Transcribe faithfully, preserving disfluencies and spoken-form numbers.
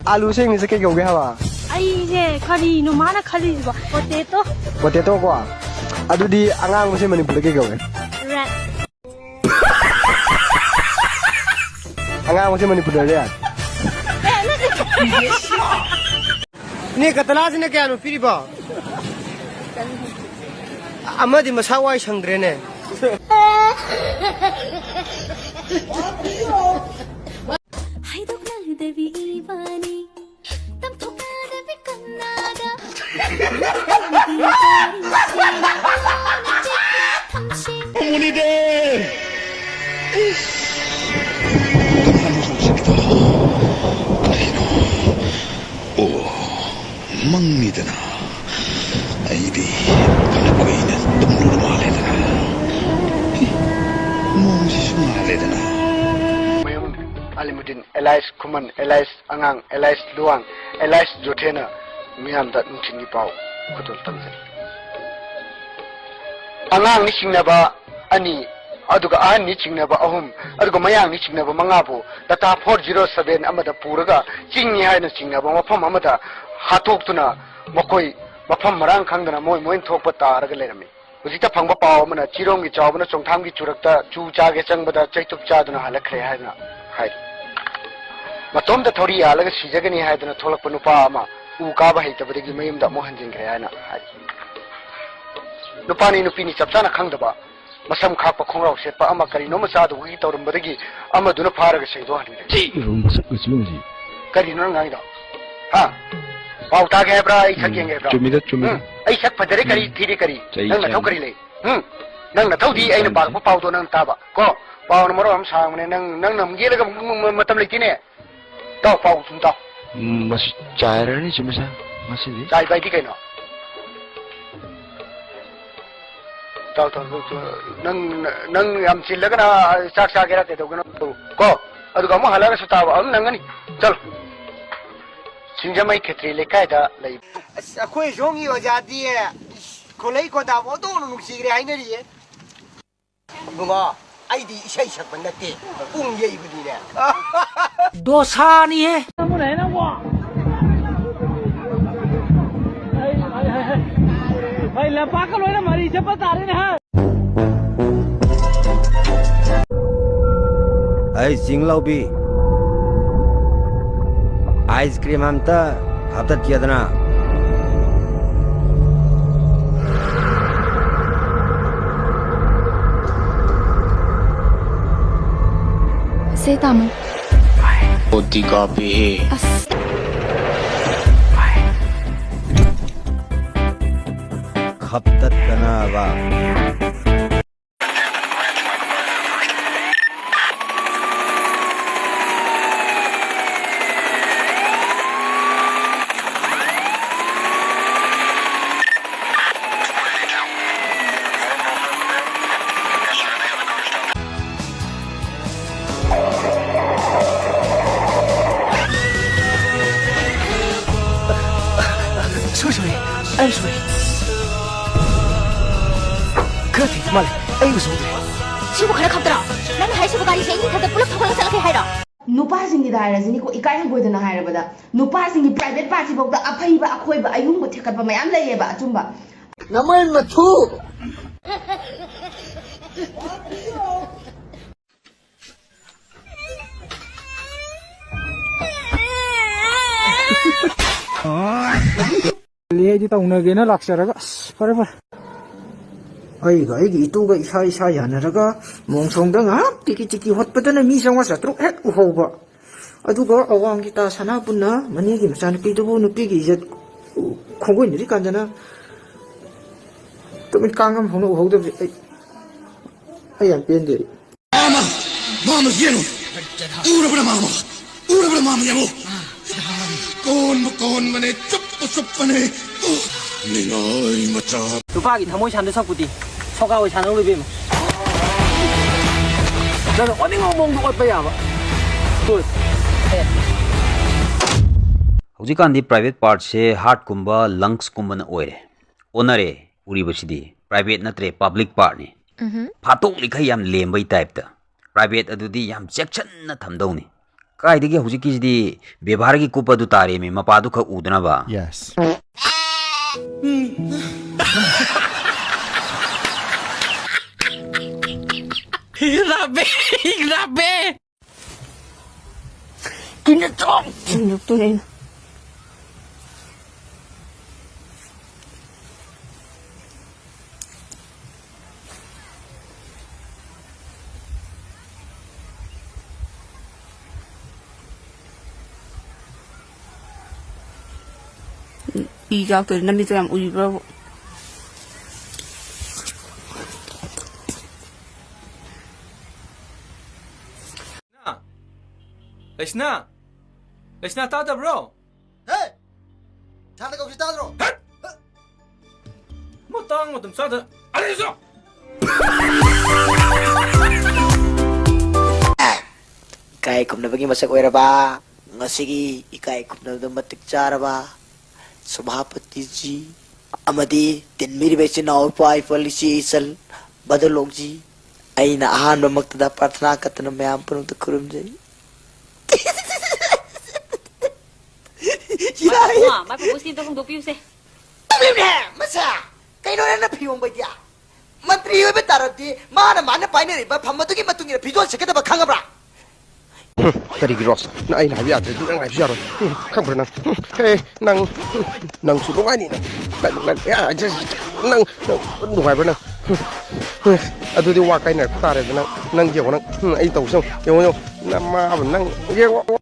ꯑꯥꯂꯨꯁꯦ ꯏꯪꯂꯤꯁꯇ ꯀꯩ ꯀꯧꯒꯦ ꯍꯥꯏꯕ? ꯑꯩꯁꯦ ꯀꯔꯤꯅꯣ ꯃꯥꯅ ꯈꯜꯂꯤꯁꯤꯕꯣ? Potato꯫ Potato ꯀꯣ? ꯑꯗꯨꯗꯤ ꯑꯉꯥꯡꯕꯁꯦ ꯃꯅꯤꯄꯨꯔꯗ ꯀꯩ ꯀꯧꯒꯦ? Red꯫ ꯑꯉꯥꯡꯕꯁꯦ ꯃꯅꯤꯄꯨꯔꯗ red꯫ ꯏꯅꯦ, ꯀꯇꯂꯥꯁꯤꯅ ꯀꯌꯥꯅꯣ ꯄꯤꯔꯤꯕꯣ? ꯑꯃꯗꯤ ꯃꯁꯥ ꯋꯥꯏ ꯁꯪꯗ꯭ꯔꯦꯅꯦ꯫ ꯍꯥꯏꯗꯣꯛꯅꯗꯕꯤ ꯏꯕꯥꯅꯤ, ꯇꯝꯊꯣꯛꯅꯗꯕꯤ ꯀꯟꯅꯒ꯫ ꯊꯝꯁꯤ꯫ ꯀꯅꯥꯅꯣ ꯍꯧꯖꯤꯛꯇ? ꯀꯔꯤꯅꯣ? ꯑꯣ, ꯃꯪꯅꯤꯗꯅ꯫ ꯑꯩꯗꯤ ꯐꯅ ꯀꯨꯏꯅ ꯇꯨꯝꯂꯨꯔ ꯃꯥꯜꯂꯦꯗꯅ꯫ ꯍꯤ, ꯃꯑꯣꯡꯁꯤꯁꯨ ꯃꯥꯜꯂꯦꯗꯅ꯫ ꯃꯌꯨꯝ ꯑꯂꯤꯃꯨꯗꯤꯟ ꯑꯦꯂꯥꯏꯁ ꯈꯨꯃꯟ ꯑꯦꯂꯥꯏꯁ ꯑꯉꯥꯡ ꯑꯦꯂꯥꯏꯁ ꯂꯨꯋꯥꯡ ꯑꯦꯂꯥꯏꯁ ꯖꯣꯊꯦꯅ ꯃꯤꯌꯥꯝꯗ ꯅꯨꯡꯊꯤꯜꯒꯤ ꯄꯥꯎ ꯈꯨꯗꯣꯜ ꯇꯝꯖꯔꯤ꯫ ꯑꯉꯥꯡꯅꯤ ꯆꯤꯡꯅꯕ ꯑꯅꯤ, ꯑꯗꯨꯒ ꯑꯍꯟꯅꯤ ꯆꯤꯡꯅꯕ ꯑꯍꯨꯝ, ꯑꯗꯨꯒ ꯃꯌꯥꯡꯅꯤ ꯆꯤꯡꯅꯕ ꯃꯉꯥꯕꯨ ꯗꯇꯥ four zero seven ꯑꯃꯗ ꯄꯨꯔꯒ ꯆꯤꯡꯅꯤ ꯍꯥꯏꯅ ꯆꯤꯡꯅꯕ ꯃꯐꯝ ꯑꯃꯗ ꯍꯥꯠꯇꯣꯛꯇꯨꯅ ꯃꯈꯣꯏ ꯃꯐꯝ ꯃꯔꯥꯡ ꯈꯪꯗꯅ ꯃꯣꯏ ꯃꯣꯏꯅ ꯊꯣꯛꯄ ꯇꯥꯔꯒ ꯂꯩꯔꯝꯃꯤ꯫ ꯍꯧꯖꯤꯛꯇ ꯐꯪꯕ ꯄꯥꯎ ꯑꯃꯅ ꯆꯤꯔꯣꯝꯒꯤ ꯆꯥꯎꯕꯅ ꯆꯣꯡꯊꯥꯝꯒꯤ ꯆꯨꯔꯛꯇ ꯆꯨ ꯆꯥꯒꯦ ꯆꯪꯕꯗ ꯆꯩꯇꯨꯞ ꯆꯥꯗꯨꯅ ꯍꯜꯂꯛꯈ꯭ꯔꯦ ꯍꯥꯏꯗꯨꯅ ꯍꯥꯏꯔꯤ꯫ ꯃꯇꯣꯝꯇ ꯊꯧꯔꯤ ꯌꯥꯜꯂꯒ ꯁꯤꯖꯒꯅꯤ ꯍꯥꯏꯗꯨꯅ ꯊꯣꯛꯂꯛꯄ ꯅꯨꯄꯥ ꯑꯃ ꯎ ꯀꯥꯕ ꯍꯩꯇꯕꯗꯒꯤ ꯃꯌꯨꯝꯗ ꯑꯃꯨꯛ ꯍꯟꯖꯤꯟꯈ꯭ꯔꯦ ꯍꯥꯏꯅ ꯍꯥꯏꯔꯤ꯫ ꯅꯨꯄꯥꯅꯤ ꯅꯨꯄꯤꯅꯤ ꯆꯞ ꯆꯥꯅ ꯈꯪꯗꯕ, ꯃꯁꯝ ꯈꯥꯛꯄ ꯈꯣꯡꯒ꯭ꯔꯥꯎ ꯁꯦꯠꯄ ꯑꯃ ꯀꯔꯤꯅꯣꯃ ꯆꯥꯗꯧꯕꯒꯤ ꯇꯧꯔꯝꯕꯗꯒꯤ ꯑꯃꯗꯨꯅ ꯐꯥꯔꯒ ꯁꯦꯡꯗꯣꯛꯍꯟꯈ꯭ꯔꯦ꯫ ꯁꯤ ꯃꯁꯛ ꯃꯆꯨꯁꯤ꯫ ꯀꯔꯤꯅꯣ ꯅꯪ ꯉꯥꯡꯉꯤꯗꯣ? ꯍꯥ? ꯄꯥꯎ ꯇꯥꯒꯦ ꯍꯥꯏꯕ꯭ꯔꯥ? ꯑꯩ ꯁꯛ ꯎꯝ, ꯌꯦꯡꯒꯦ ꯍꯥꯏꯕ꯭ꯔꯥ? ꯆꯨꯝꯃꯤꯗ, ꯆꯨꯝꯃꯤꯗ꯫ ꯎꯝ? ꯑꯩ ꯁꯛ ꯐꯖꯔꯦ ꯀꯔꯤ, ꯎꯝ, ꯊꯤꯔꯦ ꯀꯔꯤ? ꯆꯩ ꯅꯪ ꯅꯊꯧ ꯆꯥꯅꯤ꯫ ꯀꯔꯤ ꯂꯩ? ꯎꯝ? ꯅꯪ ꯅꯊꯧꯗꯤ ꯆꯩ ꯑꯩꯅ ꯆꯥꯅꯤ꯫ ꯄꯥꯔꯛꯄ ꯄꯥꯎꯗꯣ ꯅꯪ ꯇꯥꯕ ꯀꯣ? ꯄꯥꯎꯅ ꯃꯔꯣꯟ ꯑꯃ ꯁꯥꯡꯕꯅꯦ, ꯅꯪ, ꯅꯪꯅ ꯑꯃꯨꯛ ꯌꯦꯠꯂꯒ ꯑꯃꯨꯛ ꯃ-, ꯃꯇꯝ ꯂꯩꯇꯦꯅꯦ꯫ ꯇꯥꯎ, ꯄꯥꯎ ꯁꯨꯝ ꯇꯥꯎ꯫ ꯎꯝ, ꯃꯁꯤ ꯆꯥꯏꯔꯅꯤ ꯆꯨꯝꯃꯤꯁꯦ ꯉꯁꯤꯗꯤ꯫ ꯆꯥꯏꯕ ꯍꯥꯏꯗꯤ ꯀꯩꯅꯣ? ꯇꯥꯎ, ꯇꯥꯎ, ꯇꯥꯎ, ꯇꯥꯎ꯫ ꯅꯪ, ꯅꯪ ꯌꯥꯝ ꯆꯤꯜꯂꯒꯅ ꯆꯥꯛ ꯆꯥꯒꯦꯔꯥ ꯀꯩꯗꯧꯒꯦꯅꯣ ꯇꯧ ꯀꯣ꯫ ꯑꯗꯨꯒ ꯑꯃꯨꯛ ꯍꯜꯂꯛꯑꯒꯁꯨ ꯇꯥꯕ ꯑꯗꯨꯝ ꯅꯪꯒꯅꯤ꯫ ꯆꯠꯂꯣ꯫ ꯁꯤꯡꯖꯃꯩ ꯈꯦꯇ꯭ꯔꯤ ꯂꯩꯀꯥꯏꯗ ꯂꯩ꯫ ꯑꯁ, ꯑꯩꯈꯣꯏ ꯁꯣꯝꯒꯤ ꯑꯣꯖꯥꯗꯤ ꯈꯣꯂꯩ ꯈꯣꯟꯗꯥ ꯐꯣꯟꯗꯧꯅ ꯅꯨꯡꯁꯤꯈ꯭ꯔꯦ ꯍꯥꯏꯅꯔꯤꯌꯦ꯫ ꯏꯕꯨꯡꯉꯣ, ꯑꯩꯗꯤ ꯏꯁꯩ ꯁꯛꯄ ꯅꯠꯇꯦ, ꯄꯨꯡ ꯌꯩꯕꯅꯤꯅꯦ꯫ ꯗꯣꯁꯥꯅꯤꯍꯦ꯫ ꯅꯪꯕꯣ? ꯑꯩ, ꯑꯩ, ꯑꯩ, ꯑꯩ, ꯂꯝꯄꯥꯛꯀ ꯂꯣꯏꯅ ꯃꯔꯤ ꯆꯠꯄ ꯇꯥꯔꯦꯅꯦ, ꯍꯥ? ꯑꯩ ꯆꯤꯡꯂꯥꯎꯕꯤ, ꯑꯥꯏꯁ ꯀ꯭ꯔꯤꯝ ꯑꯝꯇ ꯍꯥꯞꯇꯠꯀꯦꯗꯅ꯫ ꯁꯦ ꯇꯥꯃꯣ꯫ ꯑꯣꯇꯤ ꯀꯥꯞꯄꯦꯍꯦ꯫ ꯑꯁ꯫ ꯈꯞꯇꯠꯇꯅꯕ꯫ Sorry, sorry. I'm sorry. ꯈꯔ ꯊꯦꯡ ꯃꯥꯜꯂꯦ꯫ ꯑꯩ ꯎꯖꯍꯧꯗ꯭ꯔꯦ꯫ ꯁꯤꯕꯨ ꯈꯔ ꯈꯞꯇꯔꯣ? ꯅꯪꯅ ꯍꯥꯏꯁꯤꯕꯨ ꯒꯥꯔꯤꯁꯦ ꯑꯩꯒꯤ ꯃꯊꯛꯇ ꯄꯨꯂꯞ ꯊꯧꯒꯠꯂꯒ ꯆꯠꯂꯒꯦ ꯍꯥꯏꯔꯣ? ꯅꯨꯄꯥꯁꯤꯡꯒꯤꯗ ꯍꯥꯏꯔꯁꯤꯅꯤꯀꯣ, ꯏꯀꯥꯏ ꯍꯪꯒꯣꯏꯗꯅ ꯍꯥꯏꯔꯕꯗ, ꯅꯨꯄꯥꯁꯤꯡꯒꯤ private part ꯁꯤꯐꯥꯎꯗ ꯑꯐꯩꯕ, ꯑꯈꯣꯏꯕ, ꯑꯌꯨꯡꯕ ꯊꯦꯛꯀꯠꯄ ꯃꯌꯥꯝ ꯂꯩꯌꯦꯕ, ꯑꯆꯨꯝꯕ꯫ ꯅꯃꯩ ꯃꯊꯨ! ꯑꯩꯗꯤ ꯇꯧꯅꯒꯦꯅ ꯂꯥꯛꯆꯔꯒ, ꯑꯁ, ꯐꯔꯦ, ꯐꯔꯦ꯫ ꯑꯩꯒ ꯑꯩꯒꯤ ꯏꯇꯨꯒ ꯏꯁꯥ ꯏꯁꯥ ꯌꯥꯅꯔꯒ ꯃꯣꯡꯁꯣꯡꯗ ꯉꯥꯏꯍꯥꯛ ꯇꯤꯀꯤ ꯇꯤꯀꯤ ꯍꯣꯠꯄꯗꯅ ꯃꯤ ꯆꯥꯝꯃꯉꯥ ꯆꯥꯇ꯭ꯔꯨꯛ ꯍꯦꯛ ꯎꯍꯧꯕ꯫ ꯑꯗꯨꯒ ꯑꯋꯥꯡꯒꯤ ꯇꯥ ꯁꯅꯥꯄꯨꯟꯅ ꯃꯅꯦꯒꯤ ꯃꯆꯥꯅꯨꯄꯤꯗꯨꯕꯨ ꯅꯨꯄꯤꯒꯤ ꯏꯖꯠ ꯈꯣꯡꯒꯣꯏꯅꯔꯤꯀꯥꯟꯗꯅ ꯇꯨꯃꯤꯠ ꯀꯥꯡ ꯑꯃ ꯐꯥꯎꯅ ꯎꯍꯧꯗꯕꯁꯦ ꯑꯩ, ꯑꯩ ꯌꯥꯝ ꯄꯦꯟꯗꯦ꯫ ꯃꯥꯃ! ꯃꯥꯃ ꯌꯦꯡꯉꯨ! ꯎꯔꯕ꯭ꯔꯥ ꯃꯥꯃ? ꯎꯔꯕ꯭ꯔꯥ ꯃꯥꯃ ꯌꯦꯡꯉꯨ! ꯀꯣꯟꯕ ꯀꯣꯟꯕꯅꯦ, ꯆꯨꯞꯄ ꯆꯨꯞꯄꯅꯦ꯫ ꯅꯤꯡꯉꯥꯏ ꯃꯆꯥ꯫ ꯅꯨꯄꯥꯒꯤ ꯊꯃꯣꯏ ꯁꯥꯟꯗ ꯁꯛꯄꯨꯗꯤ ꯁꯣꯀꯥ ꯑꯣꯏ ꯁꯥꯟꯅꯧ ꯏꯕꯦꯝꯃ꯫ ꯅꯪꯅ ꯑꯣꯠꯅꯤꯡꯕ ꯃꯑꯣꯡꯗ ꯑꯣꯠꯄ ꯌꯥꯕ꯫ Good. ꯍꯧꯖꯤꯛꯀꯥꯟꯗꯤ private partꯁꯦ heartꯀꯨꯝꯕ, lungsꯀꯨꯝꯕꯅ ꯑꯣꯏꯔꯦ꯫ ꯑꯣꯟꯅꯔꯦ꯫ ꯎꯔꯤꯕꯁꯤꯗꯤ private ꯅꯠꯇ꯭ꯔꯦ, public partꯅꯤ꯫ ꯎꯝꯍꯨꯝ꯫ ꯐꯥꯠꯇꯣꯛꯂꯤꯈꯩ ꯌꯥꯝ ꯂꯦꯝꯕꯩ typeꯇ꯫ Private ꯑꯗꯨꯗꯤ ꯌꯥꯝ ꯆꯦꯛꯁꯤꯟꯅ ꯊꯝꯗꯧꯅꯤ꯫ ꯀꯥꯏꯗꯒꯤ ꯍꯧꯖꯤꯛꯀꯤꯁꯤꯗꯤ ꯕꯦꯕꯥꯔꯒꯤ ꯀꯨꯞꯄ ꯑꯗꯨ ꯇꯥꯔꯦꯃꯤ, ꯃꯄꯥꯗꯨ ꯈꯛ ꯎꯗꯅꯕ꯫ Yes. Grabe! Grabe! Kinatok! Kinatok na yun. E ꯀꯥꯛꯇꯣꯏꯅꯦ, ꯅꯃꯤꯠꯇꯣ ꯌꯥꯝ ꯎꯏꯕ꯭ꯔꯕꯨ? ꯂꯩꯁꯅꯥ! ꯂꯩꯁꯅꯥ, ꯇꯥꯗꯕ꯭ꯔꯣ? ꯍꯦ! ꯁꯥꯟꯅ ꯀꯧꯁꯤ ꯇꯥꯗ꯭ꯔꯣ? ꯍꯠ! ꯃꯇꯥꯡ ꯃꯇꯝ ꯆꯥꯗ ꯑꯂꯦꯁꯣ! ꯏꯀꯥꯏ ꯈꯨꯝꯅꯕꯒꯤ ꯃꯁꯛ ꯑꯣꯏꯔꯕ, ꯉꯁꯤꯒꯤ ꯏꯀꯥꯏ ꯈꯨꯝꯅꯕꯗ ꯃꯇꯤꯛ ꯆꯥꯔꯕ ꯁꯚꯥꯄꯇꯤꯖꯤ ꯑꯃꯗꯤ ꯇꯤꯟꯕꯤꯔꯤꯕ ꯏꯆꯤꯟ ꯏꯅꯥꯎ, ꯏꯄꯥ ꯏꯄꯜ, ꯏꯆꯦ ꯏꯆꯜ, ꯕꯗꯂꯣꯛꯖꯤ, ꯑꯩꯅ ꯑꯍꯥꯟꯕꯃꯛꯇꯗ ꯄ꯭ꯔꯥꯔꯊꯅꯥ ꯀꯠꯇꯅ ꯃꯌꯥꯝ ꯄꯨꯝꯅꯃꯛꯇ ꯈꯨꯔꯨꯝꯖꯩ꯫ ꯃꯥꯏ ꯄꯨꯄꯨ, ꯃꯥꯏ ꯄꯨꯄꯨ ꯁꯤꯗ ꯍꯣꯡꯗꯣꯛꯄꯤꯌꯨꯁꯦ꯫ ꯇꯨꯃꯤꯟꯅꯦ, ꯃꯁꯥ! ꯀꯩꯅꯣ ꯅꯪꯅ ꯐꯤꯌꯣꯡꯕꯩꯗꯤ? ꯃꯟꯇ꯭ꯔꯤ ꯑꯣꯏꯕ ꯇꯥꯔꯗꯤ ꯃꯥꯅ, ꯃꯥꯅ ꯄꯥꯏꯅꯔꯤꯕ ꯐꯝ ꯑꯗꯨꯒꯤ ꯃꯇꯨꯡ ꯏꯟꯅ ꯐꯤꯖꯣꯜ ꯁꯦꯠꯀꯗꯕ, ꯈꯪꯉꯕ꯭ꯔꯥ? ꯍꯨꯝ, ꯀꯔꯤꯒꯤꯔꯣ? ꯅꯪ ꯑꯩꯅ ꯍꯥꯏꯕ ꯌꯥꯗ꯭ꯔꯗꯤ ꯅꯪ ꯍꯥꯏꯕꯁꯨ ꯌꯥꯔꯣꯏ꯫ ꯍꯨꯝ, ꯈꯪꯕ꯭ꯔꯥ ꯅꯪ? ꯍꯨꯝ, ꯍꯦ, ꯅꯪ, ꯍꯨꯝ, ꯅꯪꯁꯨ ꯅꯨꯡꯉꯥꯏꯅꯤ ꯅꯪ꯫ ꯅꯪ, ꯅꯪ, ꯌꯥ, ꯖꯁ, ꯅꯪ, ꯅꯪ ꯅꯨꯡꯉꯥꯏꯕ꯭ꯔꯥ ꯅꯪ? ꯍꯨꯝ, ꯍꯨꯝ, ꯑꯗꯨꯗꯤ ꯋꯥ ꯀꯥꯏꯅꯔꯛꯄ ꯇꯥꯔꯦꯗꯅ ꯅꯪ, ꯅꯪ ꯌꯦꯡꯉꯣ ꯅꯪ꯫ ꯍꯨꯝ, ꯑꯩ ꯇꯧꯁꯦ ꯌꯦꯡꯉꯣ, ꯌꯦꯡꯉꯣ, ꯌꯦꯡꯉꯣ꯫ ꯅꯃꯥꯕꯨ ꯅꯪ ꯌꯦꯡꯉꯣ꯫